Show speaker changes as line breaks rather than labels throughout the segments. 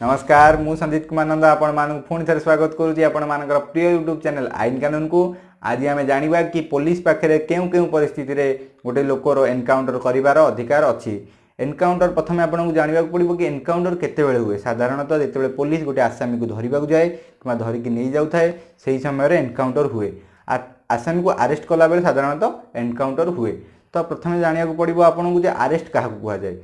ନମସ୍କାର, ମୁଁ ସଞ୍ଜିତ କୁମାର ନନ୍ଦ ଆପଣମାନଙ୍କୁ ପୁଣି ଥରେ ସ୍ୱାଗତ କରୁଛି ଆପଣମାନଙ୍କର ପ୍ରିୟ ୟୁଟ୍ୟୁବ୍ ଚ୍ୟାନେଲ୍ ଆଇନ କାନୁନକୁ। ଆଜି ଆମେ ଜାଣିବା କି ପୋଲିସ ପାଖରେ କେଉଁ କେଉଁ ପରିସ୍ଥିତିରେ ଗୋଟେ ଲୋକର ଏନକାଉଣ୍ଟର କରିବାର ଅଧିକାର ଅଛି। ଏନକାଉଣ୍ଟର ପ୍ରଥମେ ଆପଣଙ୍କୁ ଜାଣିବାକୁ ପଡ଼ିବ କି ଏନକାଉଣ୍ଟର କେତେବେଳେ ହୁଏ। ସାଧାରଣତଃ ଯେତେବେଳେ ପୋଲିସ ଗୋଟେ ଆସାମୀକୁ ଧରିବାକୁ ଯାଏ କିମ୍ବା ଧରିକି ନେଇଯାଉଥାଏ, ସେହି ସମୟରେ ଏନକାଉଣ୍ଟର ହୁଏ। ଆସାମୀକୁ ଆରେଷ୍ଟ କଲାବେଳେ ସାଧାରଣତଃ ଏନକାଉଣ୍ଟର ହୁଏ। ତ ପ୍ରଥମେ ଜାଣିବାକୁ ପଡ଼ିବ ଆପଣଙ୍କୁ ଯେ ଆରେଷ୍ଟ କାହାକୁ କୁହାଯାଏ।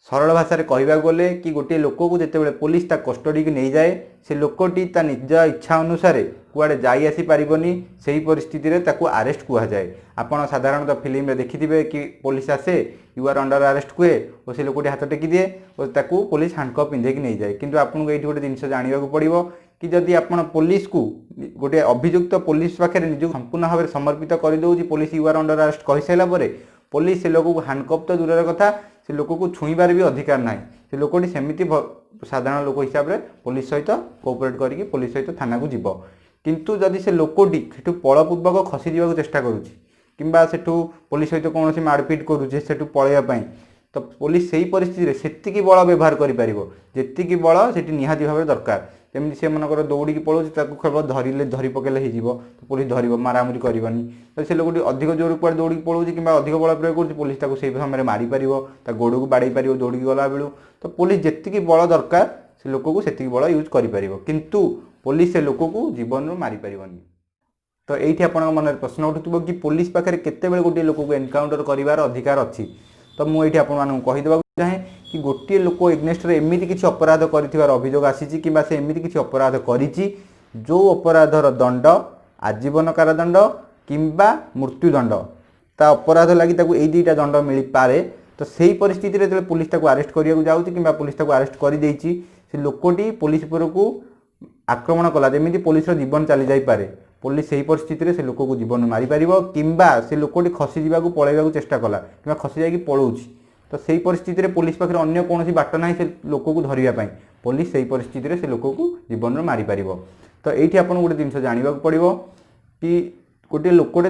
ସରଳ ଭାଷାରେ କହିବାକୁ ଗଲେ କି ଗୋଟିଏ ଲୋକକୁ ଯେତେବେଳେ ପୋଲିସ ତା କଷ୍ଟଡ଼ିକୁ ନେଇଯାଏ, ସେ ଲୋକଟି ତା ନିଜ ଇଚ୍ଛା ଅନୁସାରେ କୁଆଡ଼େ ଯାଇ ଆସିପାରିବନି, ସେହି ପରିସ୍ଥିତିରେ ତାକୁ ଆରେଷ୍ଟ କୁହାଯାଏ। ଆପଣ ସାଧାରଣତଃ ଫିଲ୍ମରେ ଦେଖିଥିବେ କି ପୋଲିସ ଆସେ, "You are under arrest" କୁହେ ଓ ସେ ଲୋକଟି ହାତ ଟେକି ଦିଏ ଓ ତାକୁ ପୋଲିସ ହ୍ୟାଣ୍ଡକପ୍ ପିନ୍ଧେଇକି ନେଇଯାଏ। କିନ୍ତୁ ଆପଣଙ୍କୁ ଏଇଠି ଗୋଟେ ଜିନିଷ ଜାଣିବାକୁ ପଡ଼ିବ କି ଯଦି ଆପଣ ପୋଲିସକୁ, ଗୋଟିଏ ଅଭିଯୁକ୍ତ ପୋଲିସ ପାଖରେ ନିଜକୁ ସମ୍ପୂର୍ଣ୍ଣ ଭାବରେ ସମର୍ପିତ କରିଦେଉଛି, police "You are under arrest" କହିସାରିଲା ପରେ ପୋଲିସ ସେ ଲୋକକୁ ହ୍ୟାଣ୍ଡକପ୍ ତ ଦୂରର କଥା, ସେ ଲୋକକୁ ଛୁଇଁବାର ବି ଅଧିକାର ନାହିଁ। ସେ ଲୋକଟି ସେମିତି ସାଧାରଣ ଲୋକ ହିସାବରେ ପୋଲିସ ସହିତ କୋଅପରେଟ୍ କରିକି ପୋଲିସ ସହିତ ଥାନାକୁ ଯିବ। କିନ୍ତୁ ଯଦି ସେ ଲୋକଟି ସେଠୁ ବଳପୂର୍ବକ ଖସିଯିବାକୁ ଚେଷ୍ଟା କରୁଛି କିମ୍ବା ସେଠୁ ପୋଲିସ ସହିତ କୌଣସି ମାଡ଼ପିଟ କରୁଛି ସେଠୁ ପଳେଇବା ପାଇଁ, ତ ପୋଲିସ ସେଇ ପରିସ୍ଥିତିରେ ସେତିକି ବଳ ବ୍ୟବହାର କରିପାରିବ, ଯେତିକି ବଳ ସେଠି ନିହାତି ଭାବରେ ଦରକାର। ଯେମିତି ସେ ମନେକର ଦୌଡ଼ିକି ପଳାଉଛି, ତାକୁ କେବଳ ଧରିଲେ, ଧରି ପକେଇଲେ ହେଇଯିବ, ତ ପୋଲିସ ଧରିବ, ମାରାମାରି କରିବନି। ତ ସେ ଲୋକଟି ଅଧିକ ଜୋର କୁଆଡ଼େ ଦୌଡ଼ିକି ପଳାଉଛି କିମ୍ବା ଅଧିକ ବଳ ପ୍ରୟୋଗ କରୁଛି, ପୋଲିସ ତାକୁ ସେଇ ସମୟରେ ମାରିପାରିବ, ତା ଗୋଡ଼କୁ ବାଡ଼େଇ ପାରିବ ଦୌଡ଼ିକି ଗଲା ବେଳୁ। ତ ପୋଲିସ ଯେତିକି ବଳ ଦରକାର, ସେ ଲୋକକୁ ସେତିକି ବଳ ୟୁଜ୍ କରିପାରିବ। କିନ୍ତୁ ପୋଲିସ ସେ ଲୋକକୁ ଜୀବନରୁ ମାରିପାରିବନି। ତ ଏଇଠି ଆପଣଙ୍କ ମନରେ ପ୍ରଶ୍ନ ଉଠୁଥିବ କି ପୋଲିସ ପାଖରେ କେତେବେଳେ ଗୋଟିଏ ଲୋକକୁ ଏନକାଉଣ୍ଟର କରିବାର ଅଧିକାର ଅଛି। ତ ମୁଁ ଏଇଠି ଆପଣମାନଙ୍କୁ କହିଦେବାକୁ ଚାହେଁ କି ଗୋଟିଏ ଲୋକ ଏଗନେଷ୍ଟରେ ଏମିତି କିଛି ଅପରାଧ କରିଥିବାର ଅଭିଯୋଗ ଆସିଛି କିମ୍ବା ସେ ଏମିତି କିଛି ଅପରାଧ କରିଛି, ଯେଉଁ ଅପରାଧର ଦଣ୍ଡ ଆଜୀବନ କାରାଦଣ୍ଡ କିମ୍ବା ମୃତ୍ୟୁଦଣ୍ଡ, ତା ଅପରାଧ ଲାଗି ତାକୁ ଏଇ ଦୁଇଟା ଦଣ୍ଡ ମିଳିପାରେ, ତ ସେଇ ପରିସ୍ଥିତିରେ ଯେତେବେଳେ ପୋଲିସ ତାକୁ ଆରେଷ୍ଟ କରିବାକୁ ଯାଉଛି କିମ୍ବା ପୋଲିସ ତାକୁ ଆରେଷ୍ଟ କରିଦେଇଛି, ସେ ଲୋକଟି ପୋଲିସ ଉପରକୁ ଆକ୍ରମଣ କଲା, ଯେମିତି ପୋଲିସର ଜୀବନ ଚାଲି ଯାଇପାରେ, ପୋଲିସ ସେହି ପରିସ୍ଥିତିରେ ସେ ଲୋକକୁ ଜୀବନ ମାରିପାରିବ। କିମ୍ବା ସେ ଲୋକଟି ଖସିଯିବାକୁ, ପଳାଇବାକୁ ଚେଷ୍ଟା କଲା କିମ୍ବା ଖସି ଯାଇକି ପଳାଉଛି, ତ ସେଇ ପରିସ୍ଥିତିରେ ପୋଲିସ ପାଖରେ ଅନ୍ୟ କୌଣସି ବାଟ ନାହିଁ ସେ ଲୋକକୁ ଧରିବା ପାଇଁ, ପୋଲିସ ସେଇ ପରିସ୍ଥିତିରେ ସେ ଲୋକକୁ ଜୀବନରୁ ମାରିପାରିବ। ତ ଏଇଠି ଆପଣଙ୍କୁ ଗୋଟେ ଜିନିଷ ଜାଣିବାକୁ ପଡ଼ିବ କି ଗୋଟିଏ ଲୋକଟେ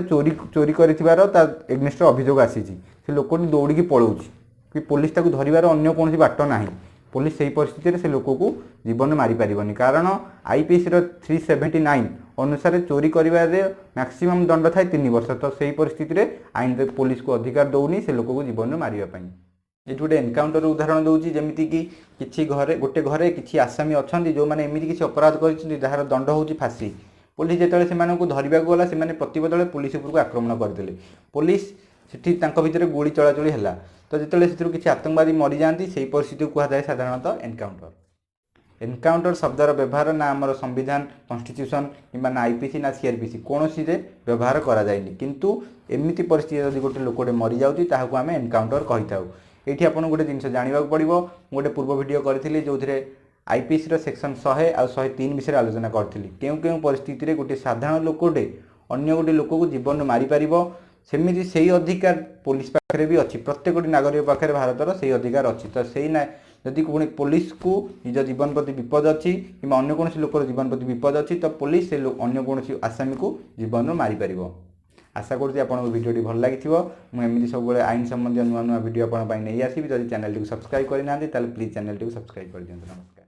ଚୋରି କରିଥିବାର ତା ଏଗନେଷ୍ଟରେ ଅଭିଯୋଗ ଆସିଛି। ସେ ଲୋକଟି ଦୌଡ଼ିକି ପଳାଉଛି କି ପୋଲିସ ତାକୁ ଧରିବାର ଅନ୍ୟ କୌଣସି ବାଟ ନାହିଁ, ପୋଲିସ ସେହି ପରିସ୍ଥିତିରେ ସେ ଲୋକକୁ ଜୀବନ ମାରିପାରିବନି। କାରଣ ଆଇପିସିର 379 ଅନୁସାରେ ଚୋରି କରିବାରେ ମ୍ୟାକ୍ସିମମ୍ ଦଣ୍ଡ ଥାଏ 3 ବର୍ଷ। ତ ସେହି ପରିସ୍ଥିତିରେ ଆଇନ ପୋଲିସକୁ ଅଧିକାର ଦେଉନି ସେ ଲୋକକୁ ଜୀବନରୁ ମାରିବା ପାଇଁ। ଏଇଠି ଗୋଟେ ଏନକାଉଣ୍ଟର ଉଦାହରଣ ଦେଉଛି। ଯେମିତିକି କିଛି ଘରେ, ଗୋଟେ ଘରେ କିଛି ଆସାମୀ ଅଛନ୍ତି, ଯେଉଁମାନେ ଏମିତି କିଛି ଅପରାଧ କରିଛନ୍ତି ଯାହାର ଦଣ୍ଡ ହେଉଛି ଫାଶୀ। ପୋଲିସ ଯେତେବେଳେ ସେମାନଙ୍କୁ ଧରିବାକୁ ଗଲା, ସେମାନେ ପ୍ରତିବଦଳରେ ପୋଲିସ ଉପରକୁ ଆକ୍ରମଣ କରିଦେଲେ। ପୋଲିସ ସେଠି ତାଙ୍କ ଭିତରେ ଗୁଳି ଚଳାଚଳି ହେଲା। ତ ଯେତେବେଳେ ସେଥିରୁ କିଛି ଆତଙ୍କବାଦୀ ମରିଯାଆନ୍ତି, ସେଇ ପରିସ୍ଥିତିକୁ କୁହାଯାଏ ସାଧାରଣତଃ ଏନକାଉଣ୍ଟର। ଏନକାଉଣ୍ଟର ଶବ୍ଦର ବ୍ୟବହାର ନା ଆମର ସମ୍ବିଧାନ, କନଷ୍ଟିଚ୍ୟୁସନ୍ କିମ୍ବା ନା ଆଇପିସି ନା ସିଆରପିସି, କୌଣସିରେ ବ୍ୟବହାର କରାଯାଇନି। କିନ୍ତୁ ଏମିତି ପରିସ୍ଥିତି ଯଦି ଗୋଟେ ଲୋକଟେ ମରିଯାଉଛି, ତାହାକୁ ଆମେ ଏନକାଉଣ୍ଟର କହିଥାଉ। ଏଇଠି ଆପଣଙ୍କୁ ଗୋଟେ ଜିନିଷ ଜାଣିବାକୁ ପଡ଼ିବ। ମୁଁ ଗୋଟେ ପୂର୍ବ ଭିଡ଼ିଓ କରିଥିଲି, ଯେଉଁଥିରେ ଆଇପିସିର ସେକ୍ସନ୍ 100 ଆଉ 103 ବିଷୟରେ ଆଲୋଚନା କରିଥିଲି, କେଉଁ କେଉଁ ପରିସ୍ଥିତିରେ ଗୋଟେ ସାଧାରଣ ଲୋକଟେ ଅନ୍ୟ ଗୋଟେ ଲୋକକୁ ଜୀବନରୁ ମାରିପାରିବ। ସେମିତି ସେଇ ଅଧିକାର ପୋଲିସ ପାଖରେ ବି ଅଛି। ପ୍ରତ୍ୟେକଟି ନାଗରିକ ପାଖରେ ଭାରତର ସେଇ ଅଧିକାର ଅଛି। ତ ସେଇ ନା ଯଦି ପୁଣି ପୋଲିସକୁ ନିଜ ଜୀବନ ପ୍ରତି ବିପଦ ଅଛି କିମ୍ବା ଅନ୍ୟ କୌଣସି ଲୋକର ଜୀବନ ପ୍ରତି ବିପଦ ଅଛି, ତ ପୋଲିସ ସେ ଅନ୍ୟ କୌଣସି ଆସାମୀକୁ ଜୀବନରୁ ମାରିପାରିବ। ଆଶା କରୁଛି ଆପଣଙ୍କୁ ଭିଡ଼ିଓଟି ଭଲ ଲାଗିଥିବ। ମୁଁ ଏମିତି ସବୁବେଳେ ଆଇନ ସମ୍ବନ୍ଧୀୟ ନୂଆ ନୂଆ ଭିଡ଼ିଓ ଆପଣଙ୍କ ପାଇଁ ନେଇ ଆସିବି। ଯଦି ଚ୍ୟାନେଲଟିକୁ ସବସ୍କ୍ରାଇବ୍ କରିନାହାନ୍ତି, ତାହେଲେ ପ୍ଲିଜ୍ ଚ୍ୟାନେଲଟିକୁ ସବସ୍କ୍ରାଇବ୍ କରିଦିଅନ୍ତୁ। ନମସ୍କାର।